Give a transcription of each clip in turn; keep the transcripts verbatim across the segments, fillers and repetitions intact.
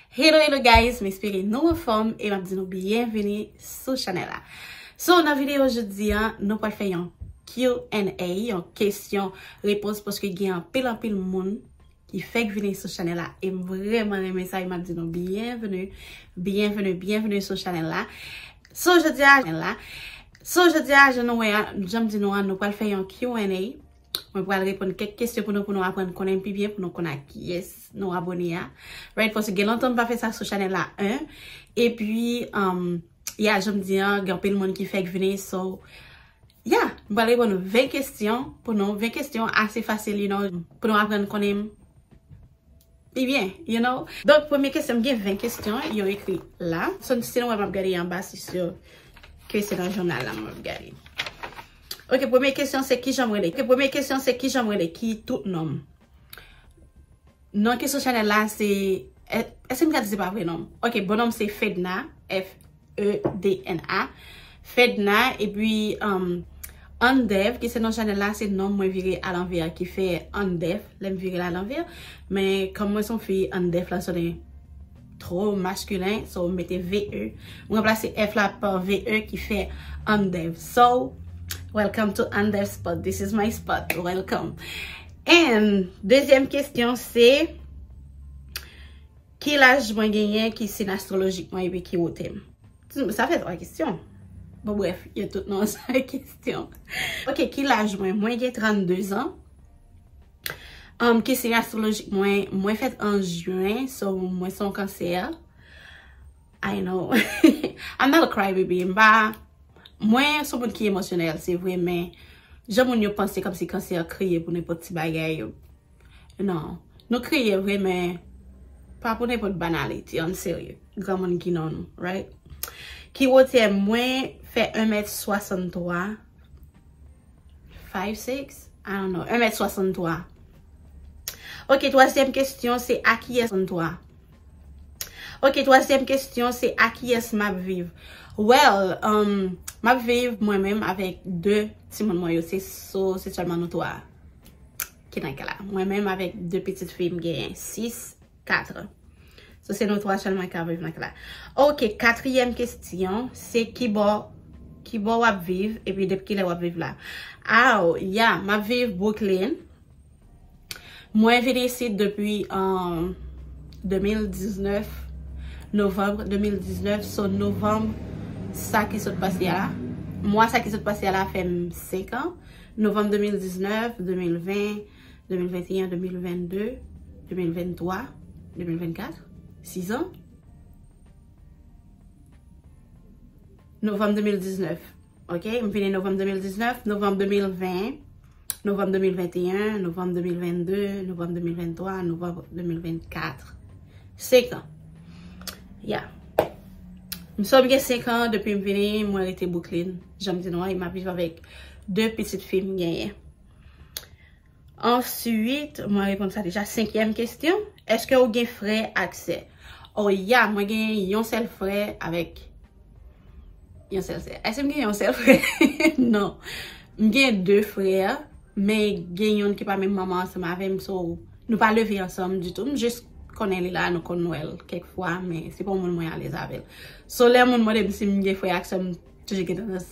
Hello, hello guys, m espere nou anfòm e m ap di nou byenveni sou chanèl la. So, nan videyo jodi a, nou pral fè yon Q and A, yon kesyon repons, paske gen anpil, anpil moun ki fèk vini sou chanèl la. E m vrèman renmen sa, e m ap di nou byenveni, byenveni, byenveni sou chanèl la. So, jodi a, so, jodi a, jan nou wè a, jan m di nou an, nou pral fè yon Q and A. Mwen pral reponn kèk kesyon pou nou, pou nou aprann konnen m pi byen, pou nou konn ak kiyès nou abone a. Right, paske gen lontan m pa fè sa sou chanèl la, en. Epi, um, ya, jan m di an, gen anpil moun ki fèk vini, so, ya, m pral reponn ven kesyon pou nou, ven kesyon ase fasil, you know, pou nou aprann konnen m pi byen, you know. Donk, premye kesyon, m gen ven kesyon, yo ekri la. So, si nou wè m ap gade anba, se si ke se nan jounal la m ap gade. Ok, premye kesyon se kijan m rele. Ok, premye kesyon se kijan m rele, ki tout non m. Non ki sou chanèl la se, è-, èske m ka di se pa vre non m? Ok, bon non m se Fedna, F E D N A. Fedna, epi, um, Andev, ki se non chanèl la, se non mwen vire alanvè a ki fè Andev, lè m vire l alanvè. Men, kòm mwen se yon fi, Andev la sonnen twò maskilen, so m mete V E. Mwen ranplase F la pa V E ki fè Andev. So, welcome to Andev's spot. This is my spot. Welcome. And, dezyèm kesyon se, ki laj mwen genyen, ki siy astrolojik mwen, epi ki wotè m? Sa fè twa kesyon. Bon, bref, yo tout nan sa kesyon. Ok, ki laj mwen? Mwen gen trannde zan. Um, ki siy astrolojik mwen? Mwen fèt an jen, so mwen se yon kansè. I know. I'm not a crybaby. M pa, mwen se yon moun ki emosyonèl, se vre, men jan moun yo panse kòmsi kansè kriye pou nenpòt ti bagay. Non. Nou kriye vre, men pa pou nenpòt banalite, an serye. Granmoun ki nan nou, right? Ki wotè mwen fè en mèt swasanntwa, five six? I don't know. En mèt swasanntwa. Ok, twazyèm kesyon, se a kiyès swasanntwa? Ok, twazyèm kesyon, se a kiyès m ap viv? Well, um, m ap viv mwen menm avèk de timoun mwen yo, se so, se sèlman nou twa ki nan kay la. Mwen menm avèk de pitit fi m genyen, sis, kat. So, se nou twa sèlman ki ap viv nan kay la. Ok, katriyèm kesyon, se ki bò, ki bò w ap viv, epi depi kilè w ap viv la? Aw, ya, m ap viv Brooklyn. Mwen vin isit depi, um, de mil diznèf, novanm de mil diznèf, so novanm sa ki sot pase a la, mwa sa ki sot pase a la fè m senk an, novanm de mil diznèf, de mil ven, de mil venteyen, de mil vennde, de mil venntwa, de mil vennkat, sis an. Novanm de mil diznèf, ok? M vini novanm de mil diznèf, novanm de mil ven, novanm de mil venteyen, novanm de mil vennde, novanm de mil venntwa, novanm de mil vennkat. Senk an. Ya. M sòm gen senk an depi m vini, mwen rete Brooklyn, jan m di nou an, e m ap viv avèk de pitit fi m genyen. Answit, mwen reponn sa deja. Senkyèm kesyon, èske ou gen frè ak sè? Oh ya, mwen gen yon sèl frè avèk yon sèl sè. Èske m gen yon sèl frè? Non. M gen de frè, men gen youn ki pa menm manman ansanm avè m, so nou pa leve ansanm ditou. M jis konnen li la, nou konn wè l kèk fwa, men se pa yon moun mwen alèz avè l. So lè moun mande m si m gen frè ak sè, m toujou gen tandans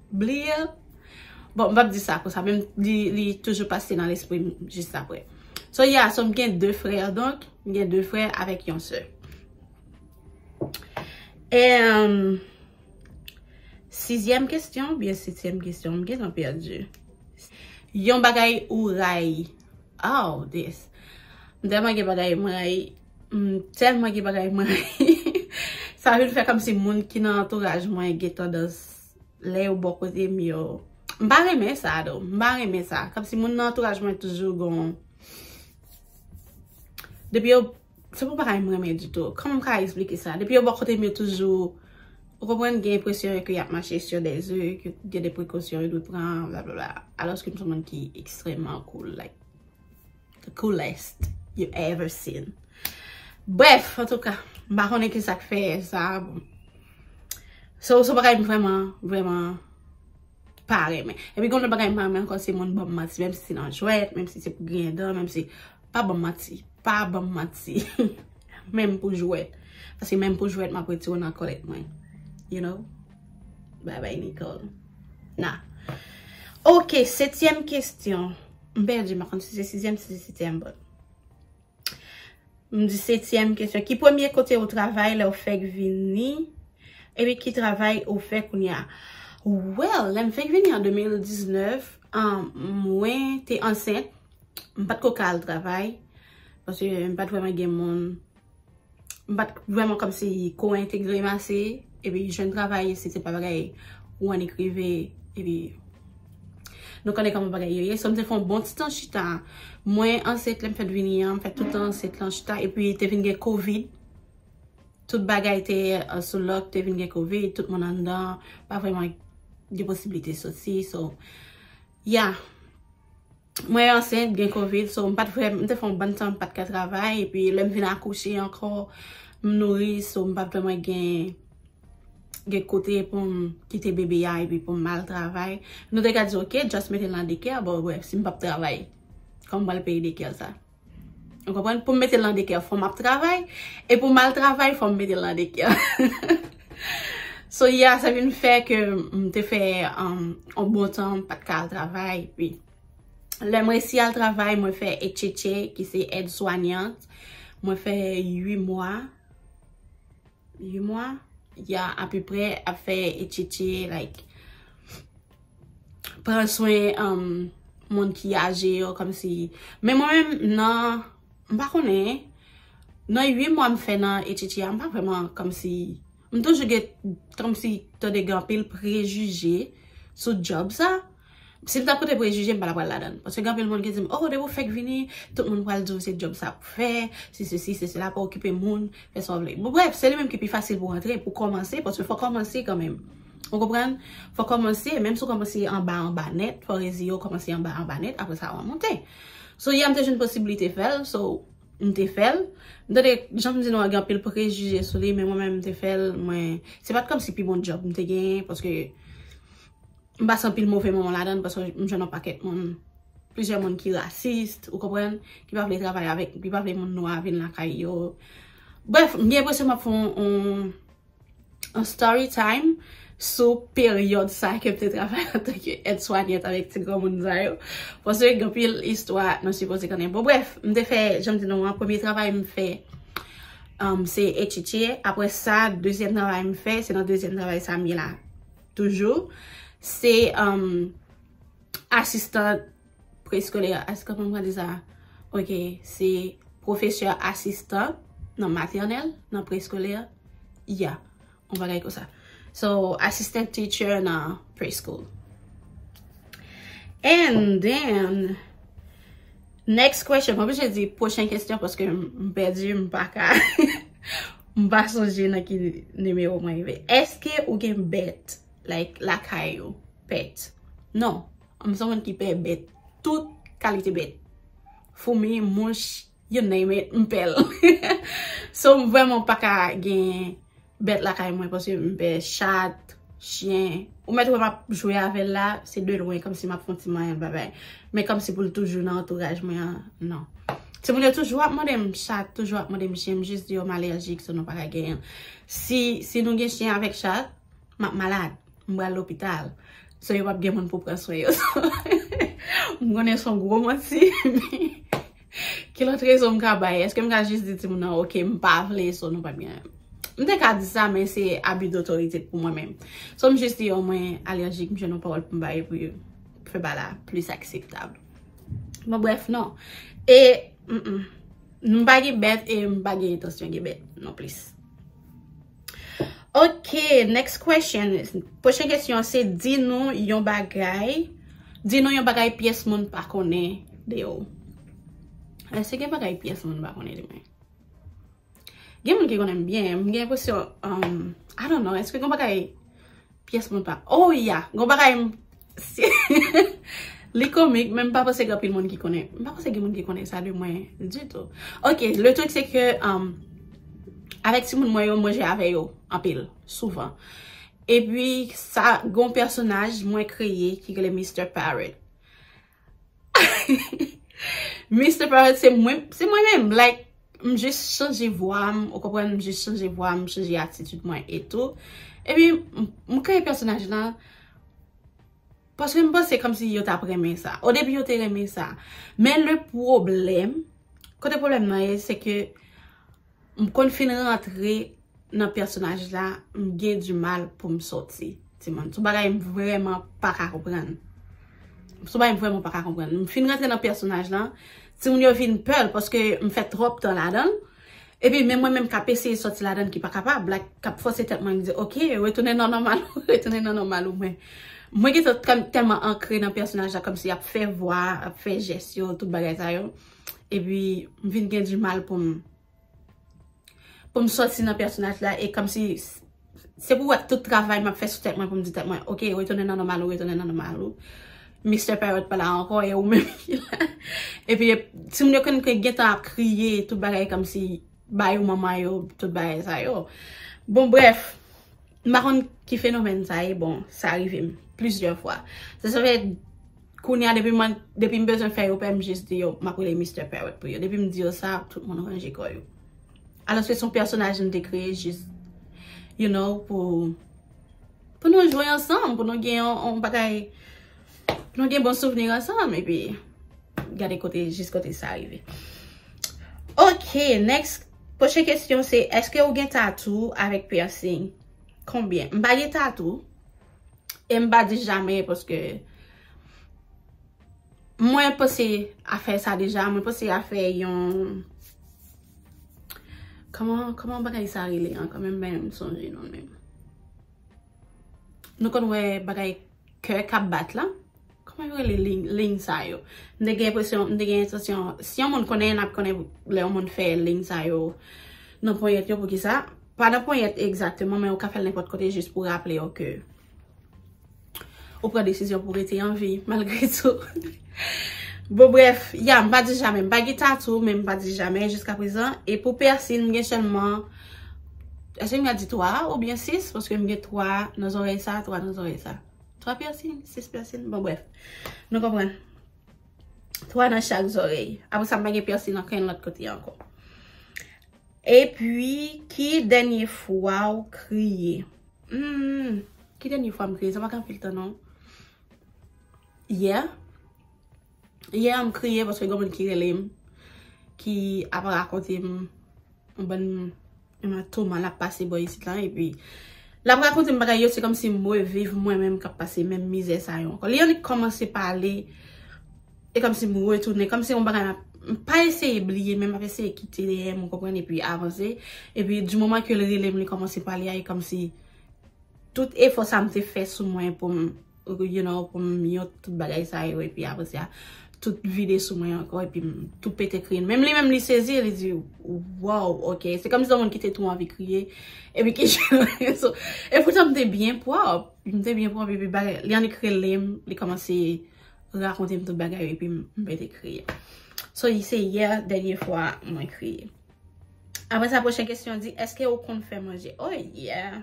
bliye l. Bon, m p ap di sa konsa, men li, li toujou pase nan lespri m jis apre. So, yeah, so m gen de frè, donk, m gen de frè avèk yon sè. Em, sizyèm kesyon, oubyen setyèm kesyon, m gentan pèdi. Yon bagay ou rayi. Oh, this. M tèlman gen bagay m rayi. M tèlman gen bagay m rayi. Sa vin fè kòmsi moun ki nan antouraj mwen gen tandans lè yo bò kote m yo. M pa renmen sa, though. M pa renmen sa. Kòmsi moun nan antouraj mwen toujou gon. Depi yo, se pou bagay m renmen ditou. Kòman m ka eksplike sa? Depi yo bò kote m yo toujou, ou konprann, gen enpresyon ke y ap mache sur des œufs, ke gen de prekosyon yo dwe pran, blablabla. Alòske m se yon moun ki ekstrèmman cool, like, the coolest you ever seen. Bref, antouka, m pa konnen ki sa k fè sa, bon. So, se yon bagay m vrèman, vrèman pa renmen. Epi gen yon lòt bagay m pa renmen ankò, se moun ban m manti, menm si se nan jwèt, menm si se pou griyen dan, menm si, pa ban m manti, pa ban m manti. Menm pou jwèt. Paske menm pou jwèt, m ap retire w nan kòlèt mwen. You know? Bye bye, Nicole. Nah. Ok, setyèm kesyon. M pèdi, m pa konn si se sizyèm, si se setyèm, but. M di setyèm kesyon. Ki premye kote ou travay lè ou fèk vini? Epi ki travay ou fè kounye a? Well, lè m fèk vini an de mil diznèf, um, mwen te ansent. M pa t ko ka al travay. Paske m pa t vrèman gen moun. M pa t vrèman kòmsi ko entegre m ase. Epi jwenn travay isi, se pa bagay ou annik rive. Epi nou konnen kòman bagay yo ye. So, m te fè yon bon ti tan chita. Mwen ansent lè m fèt vini an, m fèt tout tan ansent lan chita. Epi te vin gen kovid. Tout bagay te uh, sou lòk, te vin gen kovid. Tout moun anndan, pa vrèman gen posiblite soti. So, yeah. Mwen ansent, gen kovid, so m pa t vrèman, m te fè yon bann tan m pa t ka travay. Epi lè m vin akouche ankò, m nouri, so m pa t vrèman gen gen kote pou m kite bebe a epi pou m al travay. Nou te ka di, ok, just mete l nan daycare, bon, bref, si m p ap travay, kòman m pral peye daycare sa? Ou konprann? Pou m mete l nan daycare, fò m ap travay, e pou m al travay, fò m mete l nan daycare. So, yeah, sa vin fè ke m te fè um, yon bon tan, m pa t ka al travay, epi lè m resi al travay, mwen fè H H A, ki se èd swanyant, mwen fè uit mwa. Uit mwa? Ya, apeprè, ap fè H H A, like, pran swen um, moun ki aje yo, kòmsi. Men mwen menm, nan, m pa konnen, nan uit mwa m fè nan H H A, m pa vrèman, kòmsi, m toujou gen, kòmsi, tande gen anpil prejije sou job sa. Si m t ap koute prejije, m pa t ap pral ladan l. Paske gen anpil moun ki di m, oh, depi w fèk vini, tout moun pral di w se job sa pou fè, se sesi, se sela, pa okipe moun, fè sa w vle. Bon, bref, se li menm ki pi fasil pou antre, pou kòmanse, paske fò kòmanse kanmenm. Ou konprann? Fò kòmanse, menm si w kòmanse anba anba nèt, fò reziye w kòmanse anba anba nèt, apre sa w a monte. So, yeah, m te jwenn posiblite fè l, so, m te fè l. M tande, jan m di nou an, gen anpil prejije sou li, men mwen menm, m te fè l, mwen, se pa t kòmsi pi bon job m te genyen, paske m pase anpil move moman ladan l paske m jwenn yon pakèt moun, plizyè moun ki rasis, ou konprann, ki pa vle travay avèk, ki pa vle moun nwa vin lakay yo. Bref, m gen enpresyon m ap fè yon, yon, yon story time sou peryòd sa ke m te travay antanke èd swanyant avèk ti granmoun sa yo. Paske gen anpil istwa nou sipoze konnen. Bon, bref, m te fè, jan m di nou an, premye travay m fè, um, se H H A. Apre sa, dezyèm travay m fè, se nan dezyèm travay sa m ye la toujou. Se um, asistan preskolè. Asistan, kòman m pral di sa? Ok, se pwofesè asistan nan matènèl, nan preskolè. Ya, yon bagay konsa. So, assistant teacher nan preschool. And then, next question. Mwen oblije di pwochen kesyon paske m m pèdi, m pa ka. M pa sonje nan ki nimewo mwen rive. Èske ou gen bèt, like, lakay ou? Pet? Non. M se yon moun ki pè bèt. Tout kalite bèt. Foumi, mouch, you name it, m pè l. So, m vrèman pa ka gen bèt lakay mwen, paske m pè chat, chen. Ou mèt wè m ap jwe avè l la, se de lwen, kòmsi m ap fè yon ti manyen l, babay. Men kòmsi pou l toujou nan antouraj mwen an, non. Timoun yo toujou ap mande m chat, toujou ap mande m chen, m jis di yo m alèjik, so nou pa ka genyen l. Si, si nou gen chen avèk chat, m ap malad, m pral lopital. So, yo p ap gen moun pou pran swen yo. M konnen se yon gwo manti, men ki lòt rezon m ka bay? Èske m ka jis di timoun nan, ok, m pa vle, so nou p ap gen? M te ka di sa, men se abi dotorite pou mwen menm. So, m jis di yo, mwen alèjik, m jwenn yon pawòl pou m bay pou yo fè bagay la plis akseptab. Bon, bref, non. E, mm, mm. M pa gen bèt e m pa gen entansyon gen bèt non plis. Ok, next question. Pwochen kesyon se di nou yon bagay. Di nou yon bagay pyès moun pa konnen de ou. Èske gen bagay pyès moun pa konnen de mwen? Gen moun ki konnen m byen, m gen enpresyon, um, I don't know, èske gen bagay pyès moun pa. Oh, yeah. Gon bagay m, si, li komik, men m pa panse gen anpil moun ki konnen. M pa panse gen moun ki konnen sa de mwen ditou. Ok, le truc, se ke, um, avèk timoun mwen yo, m manje avè yo anpil, souvan. Epi, sa, gon pèsonaj mwen kreye ki rele Mister Parrot. Mister Parrot, se mwen, se mwen menm. Like, M jis chanje vwa m, ou konprann, m jis chanje vwa m, chanje atitid mwen e tou. Epi, m, m kreye pèsonaj lan, paske m panse kòmsi yo t ap renmen sa. O debi, yo te renmen sa. Men le pwoblèm, kote pwoblèm nan ye, se ke m konn fin rantre nan pèsonaj la, m gen di mal pou m sòti. Timoun, sou bagay m vrèman pa ka konprann. Sou bagay m vrèman pa ka konprann. M fin rantre nan pèsonaj la, timoun yo vin pè l paske m fè twòp tan ladan l. Epi men mwen menm k ap eseye sòti ladan l ki pa kapab, la k ap fòse tèt mwen, m di, "Ok, retounen nan nòmal ou, retounen nan nòmal ou." Mwen, mwen gentan tèl-, tèlman ankre nan pèsonaj la, kòmsi ap fè vwa, ap fè jès yo, tout bagay sa yo. Epi m vin gen di mal pou m, pou m sòti nan pèsonaj la, e kòmsi s-, se pou wè tout travay m ap fè sou tèt mwen pou m di tèt mwen, "Ok, retounen nan nòmal ou, retounen nan nòmal ou." Mister Parrot pa la ankò, e ou menm ki la. Epi, timoun yo konn ke gentan ap kriye, tout bagay kòmsi ba yo manman yo, tout bagay sa yo. Bon, brèf, m pa konn ki fenomèn sa ye, bon, sa rive m plizyè fwa. Sa, sa fè kounye a, depi mwen, depi m bezwen fè yo pè, m jis di yo, m ap rele Mister Parrot pou yo. Depi m di yo sa, tout moun ranje kò yo. Alòske se yon pèsonaj m te kreye jis, you know, pou, pou nou jwe ansanm, pou nou gen yon, yon bagay, pou nou gen bon souvni ansanm, epi gade kote, jis kote sa rive. Ok, next, pwochen kesyon se, èske ou gen tatou avèk piercing? Konbyen? M pa gen tatou, e m pa di jamè, paske mwen panse a fè sa deja, mwen panse a fè yon, kòman, kòman bagay sa rele an, kanmenm, men m sonje non menm. Nou konn wè bagay kè k ap bat la? Kòman yo rele liy, liy sa yo? M te gen enpresyon, m te gen entansyon, si yon moun konnen, n ap konnen lè yon moun fè liy sa yo nan ponyèt yo, poukisa? Pa nan ponyèt egzakteman, men ou ka fè l nenpòt kote jis pou raple w ke ou pran desizyon pou rete an vi, malgre tou. Bon, brèf, ya, m pa di jamè, m pa gen tatou, men m pa di jamè jiska prezan. E pou piercing, m gen sèlman, èske m ka di twa oubyen sis? Paske m gen twa nan zòrèy sa, twa nan zòrèy sa. Twa piercing, sis piercing, bon, brèf. Nou konprann. Twa nan chak zòrèy. Apre sa, m pa gen piercing nan kenn lòt kote ankò. Epi, ki dènye fwa w kriye? Hmm, ki dènye fwa m kriye? Sa pa gen anpil tan, non. Yè. Yè, m kriye paske gen moun ki rele m, ki ap rakonte m yon bann, yon bann toman l ap pase bò isit la, epi l ap rakonte m bagay yo, se kòmsi m reviv mwen menm k ap pase menm mizè sa yo ankò. Lè li kòmanse pale, e kòmsi m retounen, kòmsi yon bagay m ap, m pa eseye bliye, men m ap eseye kite dèyè m, ou konprann, epi avanse. Epi, di moman ke l rele m, li kòmanse pale a, e kòmsi tout efò sa m te fè sou mwen pou m, you know, pou m yon tout bagay sa yo, epi apre sa, tout vide sou mwen ankò, epi m tou pete kriye. Menm li menm, li sezi, li di, "Wow, ok." Se kòmsi yon moun ki te tou anvi kriye, epi ki so, e poutan m te byen pwòp, m te byen pwòp, epi bagay, li annik rele m, li kòmanse rakonte m tout bagay yo, epi m, m pete kriye. So, se yè dènye fwa mwen kriye. Apre sa, pwochen kesyon di, èske ou konn fè manje? Oh, yeah.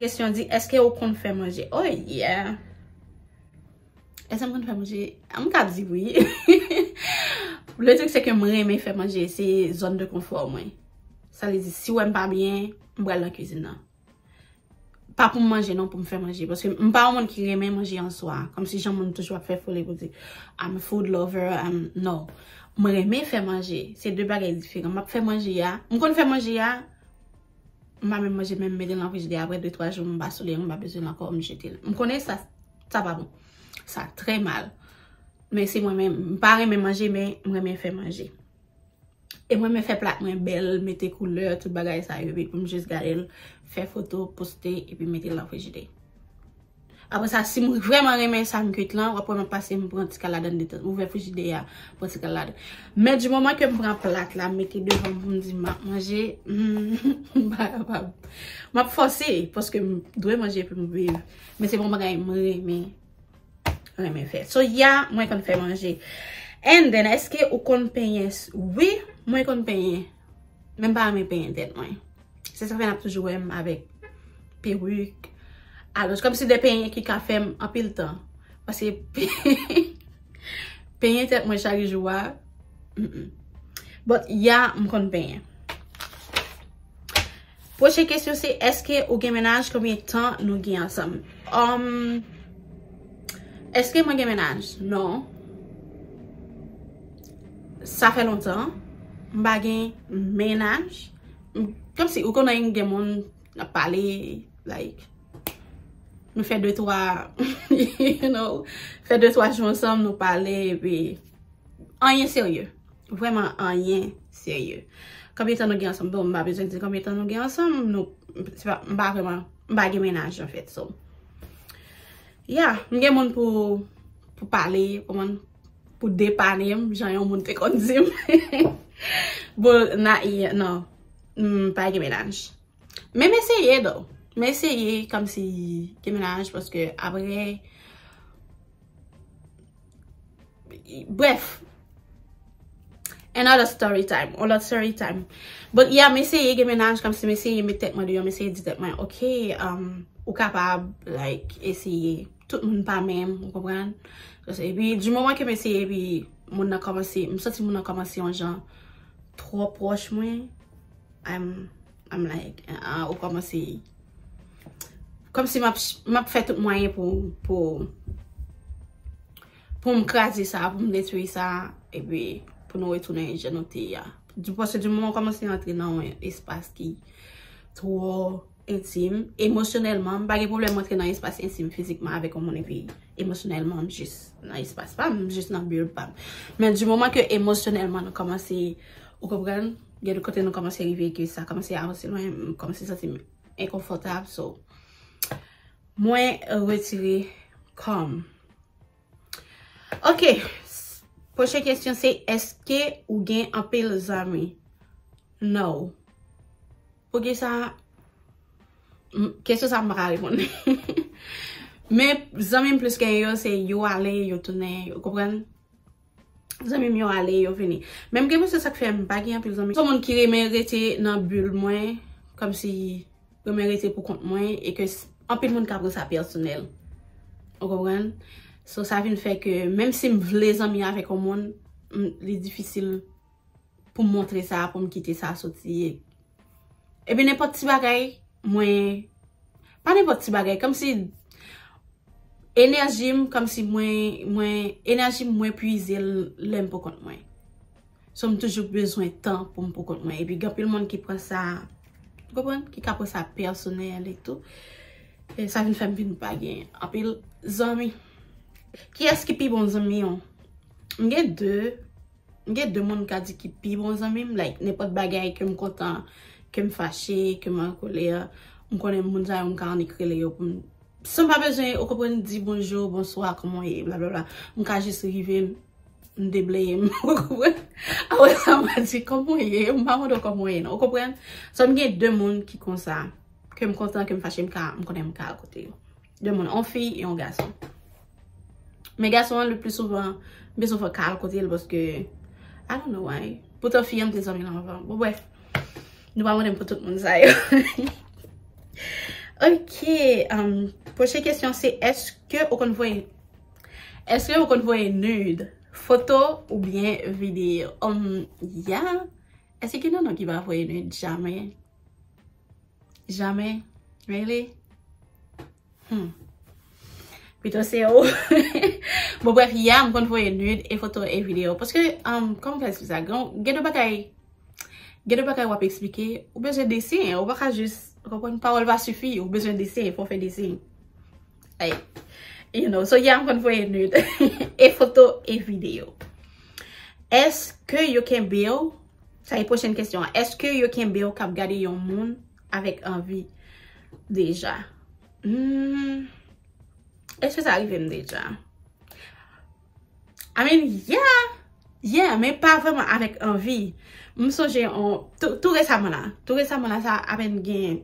Kesyon di, èske ou konn fè manje? Oh, yeah. Èske m konn fè manje? M ka di wi. Le truc, se ke mwen renmen fè manje. Se zòn de konfò mwen. Sa vle di, si w wè m pa byen, m pral nan kizin nan. Pa pou m manje, non, pou m fè manje. Paske m pa yon moun ki renmen manje an swa. Kòmsi jan moun toujou ap fè foli pou di, "I'm a food lover, I'm," non. Mwen renmen fè manje. Se de bagay diferan. M ap fè manje a. M konn fè manje a. M pa menm manje, men m mete l nan frijidè. Apre de twa jou, m pa sou li, m pa bezwen l ankò, m jete l. M konnen sa, sa pa bon. Sa trè mal. Men se mwen menm. M pa renmen manje, men m renmen fè manje. E mwen, mwen fè plat mwen bèl, mete koulè, tout bagay sa yo, epi pou m jis gade l, fè foto, poste, epi mete l nan frijidè. Apre sa, si m vrèman renmen sa m kwit lan, w ap wè m ap pase, m pran ti kal ladan detan, m ouvè frijidè a, pran ti kal ladan. Men di moman ke m pran plat la, m mete devan m pou m di m ap manje, hmm, m pa kapab. M ap fòse, paske m dwe manje pou m viv. Men se pa yon bagay m renmen. Renmen fè. So, yeah, mwen konn fè manje. And then, èske ou konn penyen? Wi, mwen konn penyen. Men m pa renmen penyen tèt mwen. Se sa fè n ap toujou wè m avèk perik, alonj. Kòmsi de penyen ki ka fè m anpil tan. Paske penyen tèt mwen chak jou a, mm, mm. But yeah, m konn penyen. Pwochen kesyon se, èske ou gen mennaj? Konbyen tan nou gen ansanm? Um, èske mwen gen mennaj? Non. Sa fè lontan. M pa gen mennaj. M- Kòmsi ou konnen gen moun n ap pale, like, nou fè de twa, you know, fè de twa jou ansanm, nou pale, epi anyen serye. Vrèman anyen serye. Konbyen tan nou gen ansanm? Bon, m pa bezwen di konbyen tan nou gen ansanm. Nou, se pa, m pa vrèman, m pa gen mennaj, anfèt. So, yeah, m gen moun pou, pou pale, kòman, pou depane m, jan yon moun te konn di m. Bon, na, yeah, non. M pa gen mennaj. Men m eseye, though. M eseye kòmsi gen mennaj, paske apre, bref, another story time, yon lòt story time. But yeah, m eseye gen mennaj, kòmsi m eseye met tèt mwen deyò, m eseye di tèt mwen, ok, um, ou kapab, like, eseye. Tout moun pa menm, ou konprann? Just, epi, di moman ke m eseye, epi moun nan kòmanse, m santi moun nan kòmanse yon jan twò pwòch mwen, I'm, I'm like, ah, ou kòmanse, kòmsi m ap, m ap fè tout mwayen pou, pou, pou m kraze sa, pou m detwi sa, epi pou nou retounen jan nou te ye a. Di, paske di moman w kòmanse antre nan yon espas ki twò entim, emosyonèlman, m pa gen pwoblèm antre nan espas entim fizikman avèk yon moun, epi emosyonèlman, m jis nan espas pa m, m jis nan bil pa m. Men di moman ke emosyonèlman nou kòmanse, ou konprann, gen de kote nou kòmanse rive ke sa kòmanse avanse lwen, m kòmanse santi m enkonfòtab, so, mwen retire kò m. Ok, s- pwochen kesyon se, èske ou gen anpil zanmi? No. Poukisa? M- Kesyon sa m pa ka reponn. Men zanmi m plis ke yo, se yo ale, yo tounen, ou konprann? Zanmi m yo ale, yo vini. Men m gen enpresyon sa k fè m pa gen anpil zanmi. Se moun ki renmen rete nan bil mwen, kòmsi renmen rete pou kont mwen, e ke s- anpil moun ka pran sa pèsonèl. Ou konprann? So, sa vin fè ke, menm si m vle zanmi avèk yon moun, m- li difisil pou m montre sa, pou m kite sa soti. Epi nenpòt ti bagay, mwen, pa nenpòt ti bagay, kòmsi enèji m, kòmsi mwen, mwen, enèji m, mwen pwize l lè m pou kont mwen. So, m toujou bezwen tan pou m pou kont mwen. Epi, gen anpil moun ki pran sa, ou konprann? Ki ka pran sa pèsonèl e tou. E sa vin fè m vin pa gen anpil zanmi. Kiyès ki pi bon zanmi w? M gen de. M gen de moun m ka di ki pi bon zanmi m, like, nenpòt bagay ke m kontan, ke m fache, ke m an kolè, m konnen moun sa yo m ka annik rele yo pou m, san m pa bezwen, ou konprann, di bonjou, bonswa, kòman w ye, blablabla. M ka jis rive, m, m debleye m, ou konprann? Apre sa, m a di, kòman w ye? M pa mande w kòman w ye, non, ou konprann? So, m gen de moun ki konsa, ke m kontan, ke m fache, m ka, m konnen m ka al kote yo. De moun, yon fi e yon gason. Men gason an, le pli souvan, m byen souvan ka al kote l paske, I don't know why. Poutan fi an, m te zanmi l anvan. Bon, bref. Nou pa mande m pou tout moun sa yo. Ok. Um, pwochen kesyon se, èske ou konn voye, èske ou konn voye nude, foto oubyen videyo? Um, yeah. Èske gen nonm ki pa voye nude? Jamè. Jamè. Really? Hmm. Pito se ou. Bon, bref, yeah, m konn voye nude e foto e videyo. Paske, um, kòman m ka esplike sa? Gen, gen de bagay, gen de bagay w ap eksplike, ou bezwen desen, ou pa ka jis, ou konprann, pawòl pa sifi, ou bezwen desen, fò w fè desen. Like, you know, so yeah, m konn voye nude. E foto e videyo. Èske yo kenbe w? Sa e pwochèn kesyon an. Èske yo kenbe w k ap gade yon moun avèk anvi deja? Hmm. Èske sa rive m deja? I mean, yeah. Yeah, men pa vrèman avèk anvi. M sonje on, tou, tou resaman la. Tou resaman la, sa apèn gen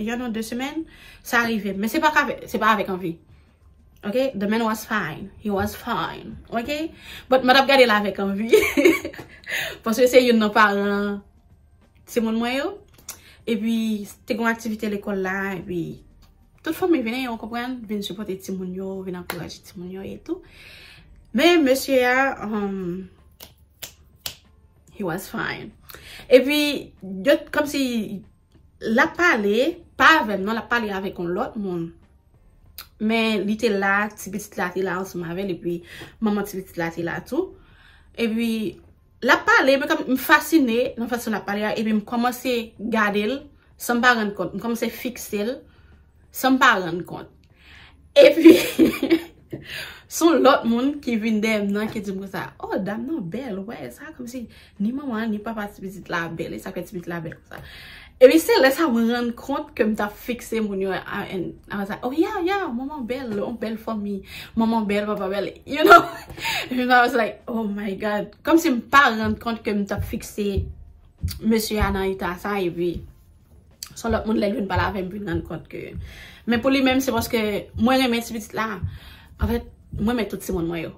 yon an de semèn, sa rive m. Men se pa ka, se pa avèk anvi. Ok? The man was fine. He was fine. Ok? But mwen t ap gade l avèk anvi. Paske se youn nan paran timoun mwen yo. Epi, te gen aktivite lekòl la, epi tout fanmi vini, ou konprann, vin sipòte timoun yo, vin ankouraje timoun yo e tou. Men mesye a, um, He was fine. Epi, yo, kòmsi, l ap pale, pa avè m, non, l ap pale avèk yon lòt moun. Men li te la, ti pitit la te la ansanm avè l, epi manman ti pitit la te la tou. Epi, l ap pale, men kòm m fasine nan fason l ap pale a, epi m kòmanse gade l, san m pa rann kont. M kòmanse fikse l, san m pa rann kont. Epi, se yon lòt moun ki vin dèyè m nan, ki di m konsa, "Oh, dam nan bèl, wè, sa kòmsi ni manman, ni papa ti pitit la bèl, e sa k fè ti pitit la bèl konsa." Epi se lè sa mwen rann kont ke m t ap fikse moun yo a, a, a, sa, "Oh, yeah, yeah, manman bèl, yon bèl fanmi, manman bèl, papa bèl," you know? Epi I was like, "Oh my God." Kòmsi m pa rann kont ke m t ap fikse mesye a nan eta sa, epi se yon lòt moun lè l vin pale avè m, vin rann kont ke. Men pou li menm, se paske mwen renmen ti pitit la. Anfèt, mwen renmen tout timoun mwen yo.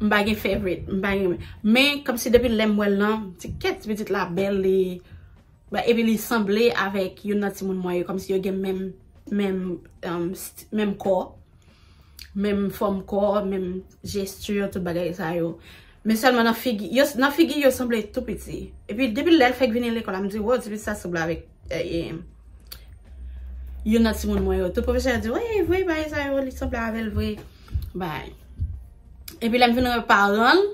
M pa gen favorite, m pa gen. Men, kòmsi depi lè m wè l lan, m di, "Kèt, ti pitit la bèl, li, ba, epi li sanble avèk youn nan timoun mwen yo, kòmsi yo gen menm, menm, um, st-, menm kò, menm fòm kò, menm jesti, tout bagay sa yo." Men sèlman nan figi, yo, nan figi yo sanble tou piti. Epi depi lè l fèk vini lekòl la, m di, "Wow, ti pitit sa sanble avèk, eh, eh, youn nan timoun mwen yo." Tout pwofesè yo di, "Wi, vre, bagay sa yo, li sanble avè l vre." Bay. Epi lè m vin wè paran l,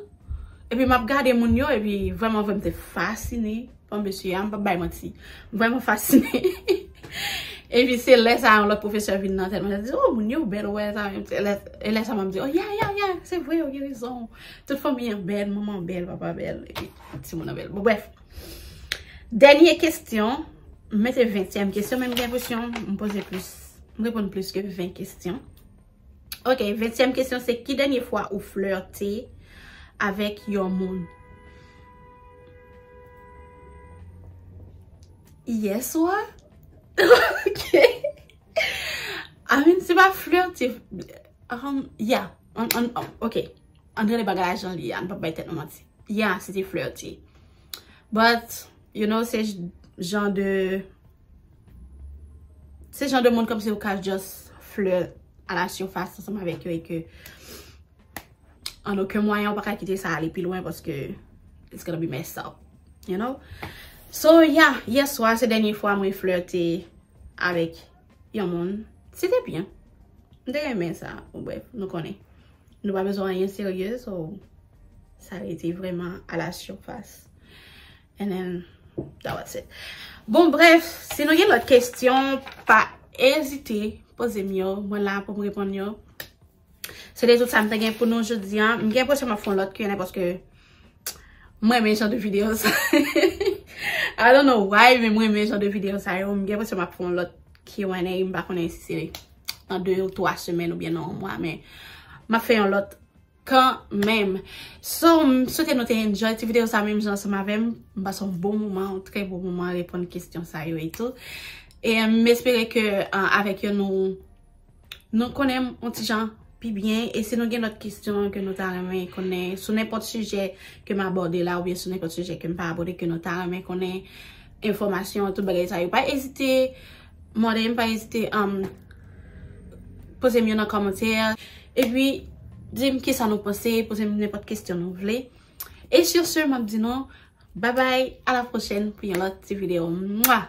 epi m ap gade moun yo, epi vrèman, vrèman, m te fasine pa mesye a, m p ap bay manti. M vrèman fasine. Epi se lè sa, yon lòt pwofesè vin nan tèt mwen, li di, "Oh, moun yo bèl, wè, sa menm." E lè, e lè sa, m ap di, "Oh, yeah, yeah, yeah, se vre, ou gen rezon. Tout fanmi an bèl, manman bèl, papa bèl, epi timoun an bèl." Bon, brèf. Dènye kesyon, m mete ventyèm kesyon, men m gen enpresyon m poze plis, m reponn plis ke ven kesyon. Ok, ventyèm kesyon se, ki dènye fwa ou flète avèk yon moun? Yè swa? Ok. I mean, se pa flète. Um, yeah. An, an, an, ok. Ann rele bagay la jan li ye, ann pa bay tèt nou manti. Yeah, se te flète. But, you know, se j-, jan de, se jan de moun kòmsi ou ka just flirt à la surface ansanm avèk yo e ke an okenn mwayen ou pa ka kite sa ale pi lwen paske it's gonna be messed up, you know? So, yeah, yè swa se dènye fwa mwen flète avèk yon moun. Se te byen. M te renmen sa. Bon, brèf, nou konnen. Nou pa bezwen anyen serye, so sa rete vrèman à la surface. And then, that was it. Bon, brèf, si nou gen lòt kesyon, pa ezite poze m yo. Mwen la pou m reponn yo. Se te tout sa m te gen pou nou jodi a. M gen enpresyon m ap fè yon lòt Q and A paske mwen renmen jan de videyo sa. I don't know why, men mwen renmen jan de videyo sa yo. M gen enpresyon m ap fè yon lòt Q and A. M pa konnen si se nan de ou twa semèn oubyen nan yon mwa, men m ap fè yon lòt kanmenm. So, m swete nou te enjoy ti videyo sa menm jan ansanm avè m. M pase yon bon moman, yon trè bon moman reponn kesyon sa yo e tou. E m espere ke, uh, avèk yo nou, nou konnen m yon ti jan pi byen. E si nou gen lòt kesyon ke nou ta renmen konnen sou nenpòt sijè ke m abòde la oubyen sou nenpòt sijè ke m pa abòde ke nou ta renmen konnen enfòmasyon, tout bagay sa yo, pa ezite mande m, pa ezite, um, poze m yo nan kòmantè. Epi, di m kisa nou panse, poze m nenpòt kesyon nou vle. E sur ce, m ap di nou, bye bye, à la prochaine pou yon lòt ti videyo. Mwa!